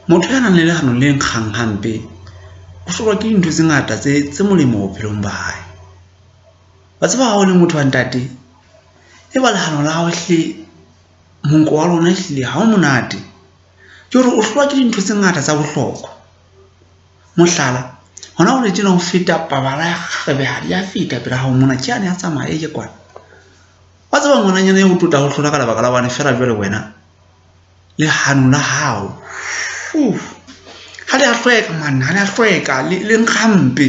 Motho ya nang le lehano le nkgang hampe o hlolwa ke dintho tse ngata tse molemo bophelong ba hae. Wa tseba ha o le motho wa ntate, e ba lehano la hao ehlile monko wa lona ehlile ha o monate, ke hore o hlolwa ke dintho tse ngata tsa bohlokwa. Mohlala, hona jwale tjena ho feta pabala ya kgarebehadi ya feta pela hao mona ke yane ya tsamaya e ye kwana. Wa tseba ngwananyana eo o tlotla ho hlola ka lebaka la hobane feela jwale wena lehano la hao ha le a hlweka man, ha le a hlweka le nkga hampe.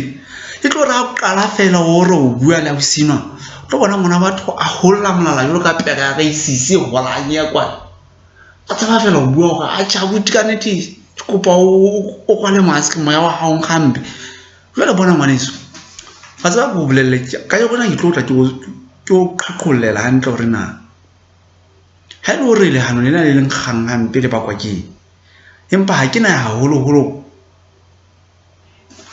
E tlo re ha o qala feela o re o bua le ausi enwa, o tlo bona ngwana batho a holla molala jwalo ka pere ya reisisi e holang e ya kwana. A tshaba feela ho bua hore atjhe abuti kannete ke kopa o kwale mask moya wa hao o nkga hampe. Jwale bona ngwaneso, wa tseba ke o bolelle kajeko lena ke tlo tla ke o qhaqhollela hantle hore na ha e le hore lehano lena le le nkgang hampe le bakwa keng. Empa ha ke na ya haholoholo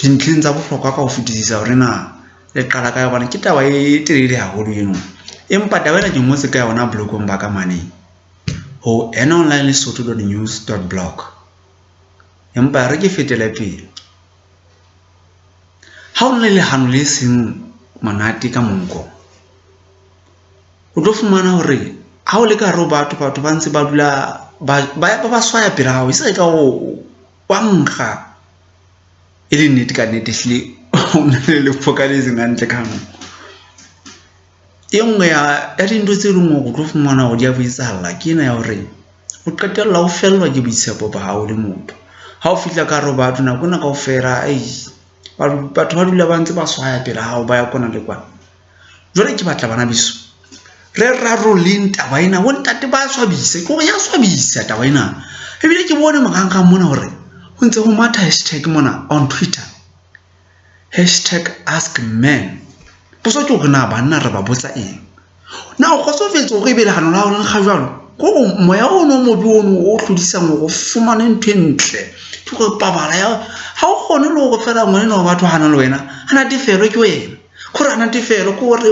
dintlheng tsa bohlokwa ka ho fetisisa hore na le qala kae hobane ke taba e telele haholo eno. Empa taba ena ke ngotse ka yona blog-ong ba ka mane ho nonlinelesotho dot news dot blog. Empa re ke fetele pele. Ha o na le lehano le seng monate ka monko, o tlo fumana hore ha o le ka hare ho batho, batho ba ntse ba dula ba swaya pela hao e se ka o wa nkga e le nnete ka nnete ehlile o na le lefoka le seng hantle ka hanong. E nngwe ya dintho tse leng hore o tlo fumana hore di a bo etsahalla ke ena ya hore o qetella o fellwa ke boitshepo ba hao le motho. Ha o fihla ka hare ho batho nako ena kaofela batho ba dula ba ntse ba swaya pela hao ba ya kwana le kwana. Jwale ke batla bana beso re rarolleng taba ena, bo ntate ba swabisa ke hore ya swabisa taba ena. Ebile ke bone marangrang mona hore ho ntse ho matha hashtag mona on Twitter, hashtag ask men. Potso ke hore na banna re ba botsa eng? Na o kgotsofetse hore ebe lehano la hao le nkga jwalo? Ke hore moya ono o mobe ono o hlodisang hore o fumane ntho e ntle, ke hore pabala ya ha o kgone le hore feela ngwana enwa wa batho hana le wena a natefelwe ke wena, ke hore a natefelwe ke hore.